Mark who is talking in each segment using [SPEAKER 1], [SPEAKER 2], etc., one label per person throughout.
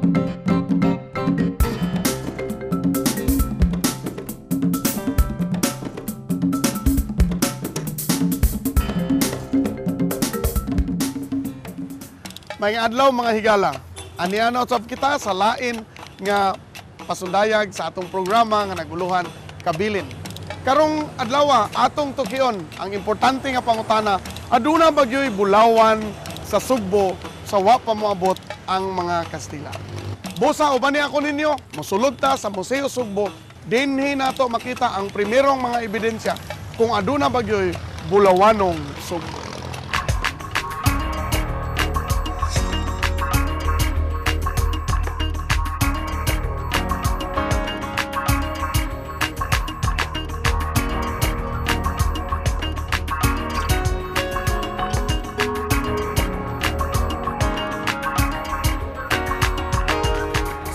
[SPEAKER 1] Maayong adlaw mga higala. Aniano usab kita sa lain nga pasundayag sa atong programa nga naguluhan Kabilin. Karong adlaw atong tukion ang importante nga pangutana, aduna ba gyoy bulawan sa Sugbo sa wa pa moabot ang mga Kastila? Busa uban ni ako ninyo, mosulod ta sa Museo Sugbo, dinhi nato makita ang primerong mga ebidensya kung aduna ba gyoy bulawanong Sugbo.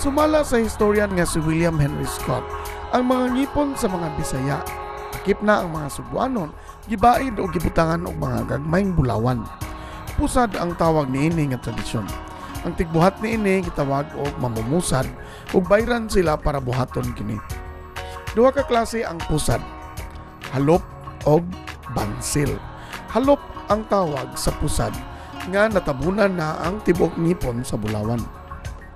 [SPEAKER 1] Sumala sa historian nga si William Henry Scott, ang mga ngipon sa mga Bisaya, takip na ang mga Sugbuanon, gibaid o gibutangan og mga gagmayng bulawan. Pusad ang tawag niini nga tradisyon. Ang tigbuhat niini gitawag og mamumusad ug bayran sila para buhaton kini. Duha ka klase ang pusad, halop og bansil. Halop ang tawag sa pusad nga natabunan na ang tibuok ngipon sa bulawan.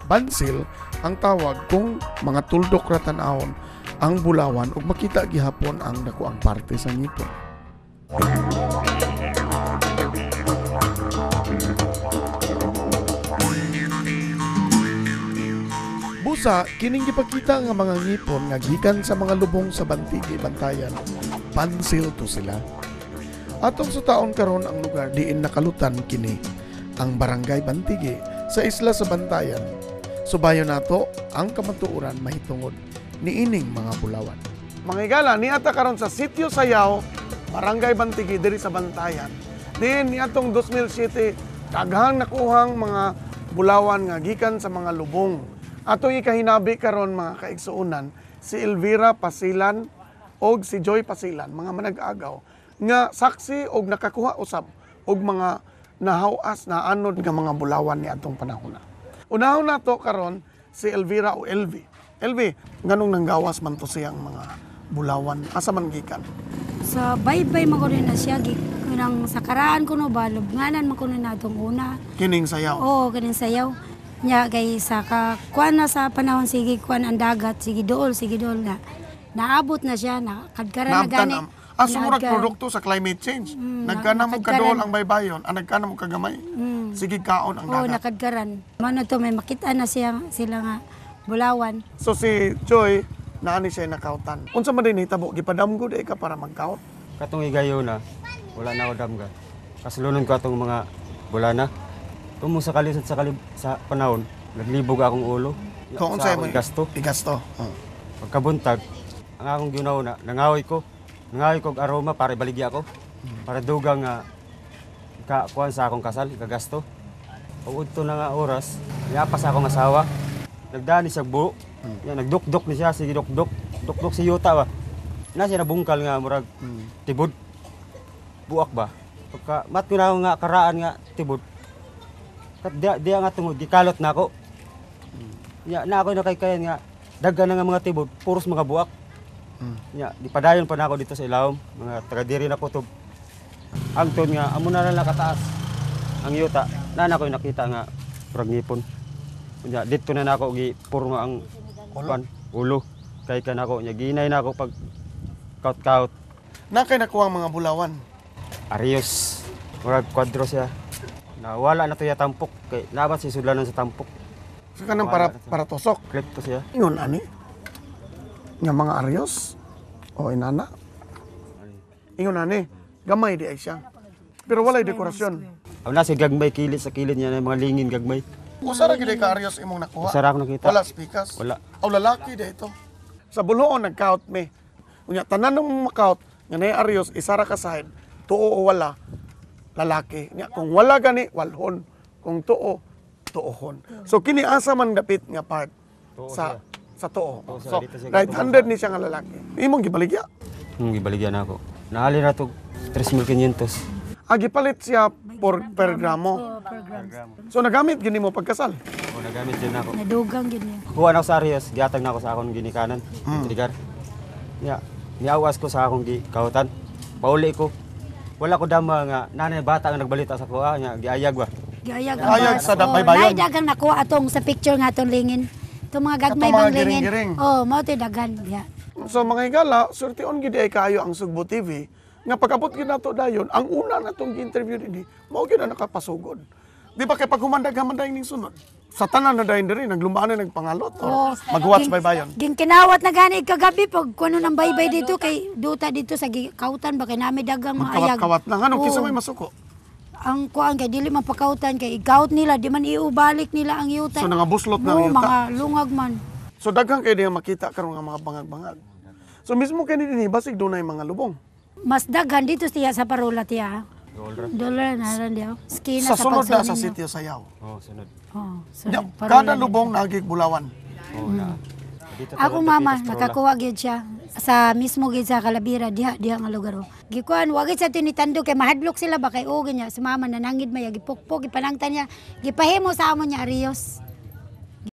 [SPEAKER 1] Bansil ang tawag kung mga tuldok ra tan-awon ang bulawan ug makita gihapon ang dakuang parte sa ngipon. Busa kining gipakita nga mga ngipon nga gikan sa mga lubong sa Bantigue, Bantayan, bansil to sila. Atong sa taon karon ang lugar diin nakalutan kini, ang Barangay Bantigue sa isla sa Bantayan. Subayon nato ang kamatuoran mahitungod niining mga bulawan. Mga higala, niata karon sa Sitio Sayaw, Barangay Bantigue diri sa Bantayan. Diin niatong 2007 daghang nakuhang mga bulawan nga gikan sa mga lubong. Atong ikahinabi karon mga kaigsuonan si Elvira Pasilan og si Joy Pasilan, mga manag-agaw nga saksi og nakakuha usab og mga nahawas na anod nga mga bulawan niadtong panahona. Unahon nato karon si Elvira o Elvi. Elvi, nganong nanggawas man to siyang mga bulawan? Asa man gikan?
[SPEAKER 2] Sa baybay man kuno na siya, kanang sa karaan kuno ba, lubnganan man kuno na atong una.
[SPEAKER 1] Kining sayaw?
[SPEAKER 2] Oo, kining sayaw. Nya kay sa ka kuan na sa panahon sige kuan ang dagat, sige dool na. Naabot na siya, nakadkaran na gani.
[SPEAKER 1] Ah, murag produkto sa climate change. Nagkana mo kadool ang baybayon, ang nagkana mo kagamay. Sige kaon ang dagat.
[SPEAKER 2] Oo, nakadkaran. Mano to may makita na siya sila nga bulawan.
[SPEAKER 1] So si Joy, naani siya nakautan. Unsa man din hitabo, gipadamgo di ka para magkaot?
[SPEAKER 3] Katong higayon na, wala na ako damga. Kasulunon ko atong mga bulana. Tumo sa kalisod sa sa panahon, naglibog akong ulo.
[SPEAKER 1] Kung unsa mo
[SPEAKER 3] gasto?
[SPEAKER 1] Igasto. Oh.
[SPEAKER 3] Pagkabuntag, ang akong ginawa na, nangahoy ko. Nangahoy ko og aroma para ibaligya ako. Para dugang nga kakuan sa akong kasal, ikagasto. Ug udto na nga oras, niapa sa akong asawa. Nagdani siya buo. Ya, nagdukdok ni siya, sige dukdok. Dukdok si yuta ba. Na siya nabungkal nga murag tibod. Buak ba. Pagka mat ko na nga karaan nga tibod. Kat diya nga tungod gikalot na ako. Ya, na ako nakaykayan nga daghan na nga mga tibod, puros mga buak. Ya, gipadayon pa na ako dito sa ilawom, mga taga diri na kutob. Angton nga amo na lang nakataas ang yuta. Na na ko nakita nga murag ngipon. Unya dito na nako gipurma ang kuan, ulo. Kay ka nako nya ginay nako pag kaut-kaut.
[SPEAKER 1] Na kay nakuha ang mga bulawan.
[SPEAKER 3] Arios, murag kwadro siya. Nawala na to ya tampok kay nabat si sudlanon sa tampok.
[SPEAKER 1] So kanang para tosok.
[SPEAKER 3] Clip to siya.
[SPEAKER 1] Ingon ani nga mga arios o inana. Ingon ani, gamay di ay siya. Pero walay dekorasyon.
[SPEAKER 3] Aw na si gagmay kilid sa kilid niya na mga lingin gagmay.
[SPEAKER 1] Usa ra gyud ka arios imong nakuha.
[SPEAKER 3] Usa ra ako nakita.
[SPEAKER 1] Wala spikas.
[SPEAKER 3] Wala.
[SPEAKER 1] Aw lalaki di ito. Sa Boljoon nagkaut me. Unya tanan ng makaut nga nay arios isa ra ka side, tuo o wala lalaki. Nya kung wala gani walhon, kung tuo tuohon. So kini asa man dapit nga part
[SPEAKER 3] Tuo
[SPEAKER 1] sa
[SPEAKER 3] siya.
[SPEAKER 1] sa tuo.
[SPEAKER 3] Tuo siya,
[SPEAKER 1] So
[SPEAKER 3] dito siya
[SPEAKER 1] right-handed ni siya nga lalaki. Imong gibaligya.
[SPEAKER 3] Gibaligya na ako. Naali na to 3,500.
[SPEAKER 1] Ah, gipalit siya per gramo.
[SPEAKER 2] Oo, per grams.
[SPEAKER 1] So nagamit gini mo pagkasal.
[SPEAKER 3] O, nagamit. Nagamit jud nako.
[SPEAKER 2] Nadugang gyud niya.
[SPEAKER 3] Kuha na ako sa Arias, gihatag na ako sa akong ginikanan, Trigar. Nya, niawas ko sa akong gikahutan. Pauli ko. Wala ko dama nga nanay bata nga nagbalita sa kuha nya giayag ba.
[SPEAKER 2] Giayag ang
[SPEAKER 1] Giayag
[SPEAKER 2] bus.
[SPEAKER 1] sa
[SPEAKER 2] Oh,
[SPEAKER 1] baybayon.
[SPEAKER 2] naay daghang nakuha atong sa picture nga atong lingin. Itong mga gagmay
[SPEAKER 1] Katong mga
[SPEAKER 2] bang lingin.
[SPEAKER 1] giring-giring.
[SPEAKER 2] Oh, mao to'y daghan. Yeah.
[SPEAKER 1] So mga higala, surtion gid ay kaayo ang Sugbo TV nga pag-abot gid nato dayon, ang una natong gi-interview dinhi, mao gyud ang nakapasugod. Di ba kay pag humandag hamanday ning sunod? Sa tanan na dayon diri naglumaan na nagpangalot or magwatch baybayon.
[SPEAKER 2] Ginkinawat na gani kagabi pag kuno ng baybay dito kay duta dito sa kautan ba kay nami daghang mga ayag.
[SPEAKER 1] Magkawat-kawat lang ano
[SPEAKER 2] Oo.
[SPEAKER 1] kinsa may masuko.
[SPEAKER 2] Ang kuan kay dili man pakautan kay ikaut nila di man iubalik nila ang yuta.
[SPEAKER 1] So, nangabuslot na ang
[SPEAKER 2] Oo,
[SPEAKER 1] yuta.
[SPEAKER 2] mga lungag man.
[SPEAKER 1] So daghan kay diha makita karon nga mga bangag-bangag. So mismo kini dinhi basig dunay mga lubong.
[SPEAKER 2] Mas daghan dito siya sa parola tiya.
[SPEAKER 3] Dolra.
[SPEAKER 2] Dollar na ran diya. Skina
[SPEAKER 1] Sa
[SPEAKER 2] sa,
[SPEAKER 1] sunod na
[SPEAKER 2] pagsunin
[SPEAKER 1] sa
[SPEAKER 2] niyo.
[SPEAKER 1] sitio Sayaw.
[SPEAKER 3] Oh, sunod.
[SPEAKER 2] Oo,
[SPEAKER 1] Nya,
[SPEAKER 2] sunod. Parola
[SPEAKER 1] kada
[SPEAKER 2] dito.
[SPEAKER 1] lubong nagig bulawan.
[SPEAKER 3] Oh, na. Dito
[SPEAKER 2] Ako
[SPEAKER 3] tulad,
[SPEAKER 2] mama,
[SPEAKER 3] dito sa Parola.
[SPEAKER 2] nakakuha gyud siya sa mismo gyud sa Kalabira diha diha nga lugar. Oh. Gikuan wa gyud sa tinitando kay mahadlok sila ba kay og niya si mama nanangid maya gipukpok gipanangtan niya gipahimo sa amo niya arios.